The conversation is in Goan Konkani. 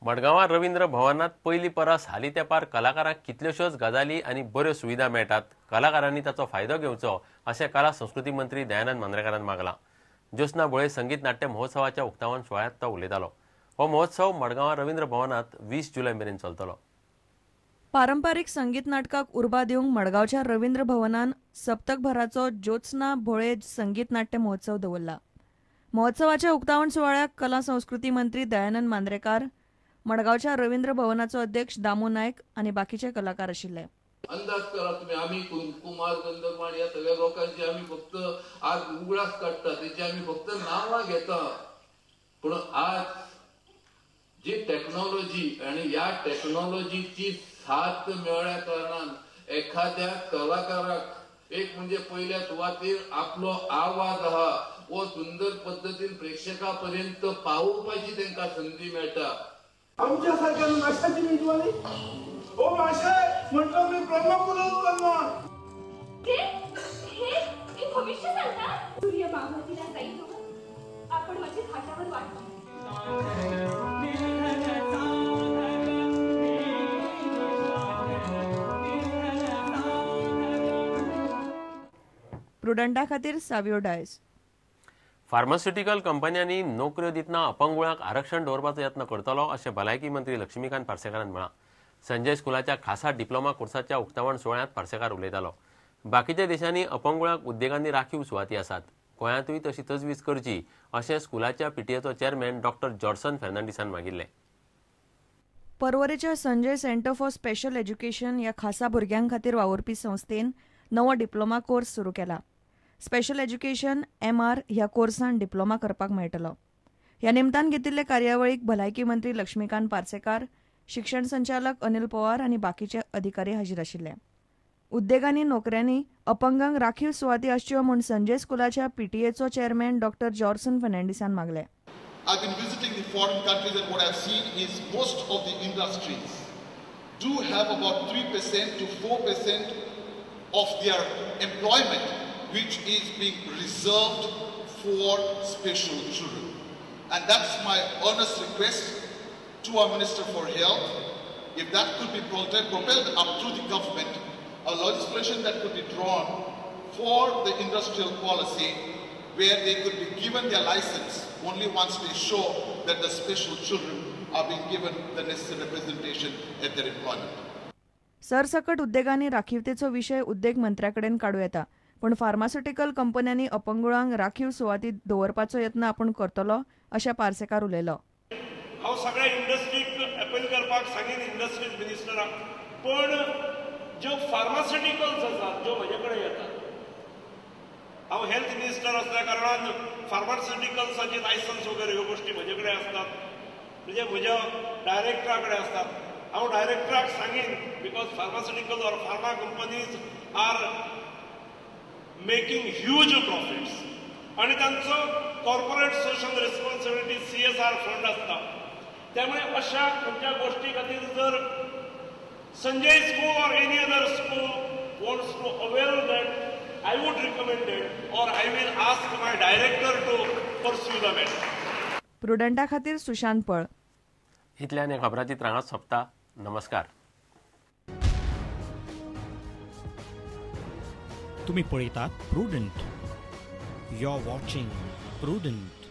मडगांवां रवींद्र भवनात पयली परस हालीं तेंपार कलाकारांक कितल्योश्योच गजाली आनी बऱ्यो सुविधा मेळटात. कलाकारांनी ताचो फायदो घेवचो अशें कला संस्कृती मंत्री दयानंद मांद्रेकारान मागलां. ज्योत्स्ना भोळे संगीत नाट्य महोत्सवाच्या उक्तावण सुवाळ्यांत तो उलयतालो. हो महोत्सव मडगांवां रवींद्र भवनात 20 जुलय मेरेन चलतलो. पारंपारीक संगीत नाटकाक उर्बा दिवंक मडगांवच्या रवींद्र भवनान सप्तकभराचो ज्योत्स्ना भोळे संगीत नाट्य महोत्सव दवरला. महोत्सवाच्या उक्तावण सुवाळ्याक कला संस्कृती मंत्री दयानंद मांद्रेकार, मडगांवच्या रवींद्र भवनाचो अध्यक्ष दामू नायक आनी बाकीचे कलाकार आशिल्ले. अंदाज करा तुम्ही, आम्ही कुमार गंधर्व या सगळ्या लोकांची आम्ही फक्त आज उगडास काढता, त्याची आम्ही फक्त नावां घेता. पण आज जी टेक्नॉलॉजी आणि या टेक्नॉलॉजीची साथ मेळ्ळ्या कारणान एखाद्या कलाकाराक एक म्हणजे पहिल्या सुवातेर आपलो आवाज आहा वो सुंदर पद्दतीन प्रेक्षकापर्यंत पावोवपाची तांकां संदी मेळटा. आमच्या सारख्या नाशाची मेजवानी ओ माशे म्हटलं मी ब्रह्मपुरात चाललो. हे भविष्य सांगता. सूर्य माघातीला जाईल, आपण माझ्या घाटावर वाटतो. प्रुडंटा खातीर सावियो डायस. फार्मास्युटिकल कंपन्यांनी नोकऱ्यो दितना अपंगुळांक आरक्षण दवरपाचो यत्न करतलो अशें भलायकी मंत्री लक्ष्मीकांत पार्सेकारान म्हळां. संजय स्कुलाच्या खासा डिप्लोमा कोर्साच्या उक्तावण सुवाळ्यांत पार्सेकार उलयतालो. बाकीच्या देशांनी अपंगुळांक उद्देगांनी राखीव सुवाती आसात, गोंयांतूय तशी तजवीज करची अशें स्कुलाच्या पीटीएचो चेअरमॅन डॉक्टर जॉर्सन फेर्नांडीसान मागिल्लें. पर्वरेच्या Sanjay centre for special education ह्या खासा भुरग्यां खातीर वावुरपी संस्थेन नवो डिप्लोमा कोर्स सुरू केला. स्पेशल एज्युकेशन MR ह्या कोर्सान डिप्लोमा करपाक मेळटलो. ह्या निमतान घेतिल्ले कार्यावळीक भलायकी मंत्री लक्ष्मीकांत पार्सेकार, शिक्षण संचालक अनिल पवार आनी बाकीचे अधिकारी हाजीर आशिल्ले. उद्देगांनी नोकऱ्यांनी अपंगांक राखीव सुवाती आसच्यो म्हूण संजय स्कुलाच्या पीटीएचो चेअरमॅन डॉक्टर जॉर्सन फेर्नांडीसान मागलें. I've been visiting the foreign countries and what I've seen is most of the industries do have about 3% to 4% of their employment which is being reserved for special children. And that's my earnest request to our Minister for Health, if that could be propelled up through the government, a legislation that could be drawn for the industrial policy where they could be given their license only once they show that the special children are being given the necessary representation at their employment. सरसकट उद्देगांनी राखीवतेचो विशय उद्देग मंत्र्याकडेन काडूं येता, पूण फार्मास्युटिकल कंपन्यांनी अपंगुळांक राखीव सुवाती दवरपाचो यत्न आपूण करतलो अशें पार्सेकार उलयलो. हांव सगळ्या इंडस्ट्रीक अपील करपाक सांगीन इंडस्ट्रीज मिनिस्टराक, पण ज्यो फार्मास्युटिकल्स आसात ज्यो म्हजे कडेन येतात, हांव हेल्थ मिनिस्टर असल्या कारणान फार्मास्युटिकल्साची लायसन्स वगैरे ह्यो गोष्टी म्हजे कडेन आसतात, म्हणजे म्हज्या डायरेक्टरा कडेन आसतात. हांव डायरेक्टराक सांगीन because pharmaceutical or pharma companies are making huge profits आणि तांचो corporate social responsibility CSR fund आसता. त्यामुळे अशा खंयच्या गोष्टी खातीर जर Sanjay school or any other school wants to avail that, I would recommend it or I will ask my director to pursue the matter. प्रुडंटा खातीर सुशांत पळ. इतल्यान खबराची त्रांगात सोंपता. नमस्कार. तुम्ही पळयतात Prudent. You are watching Prudent.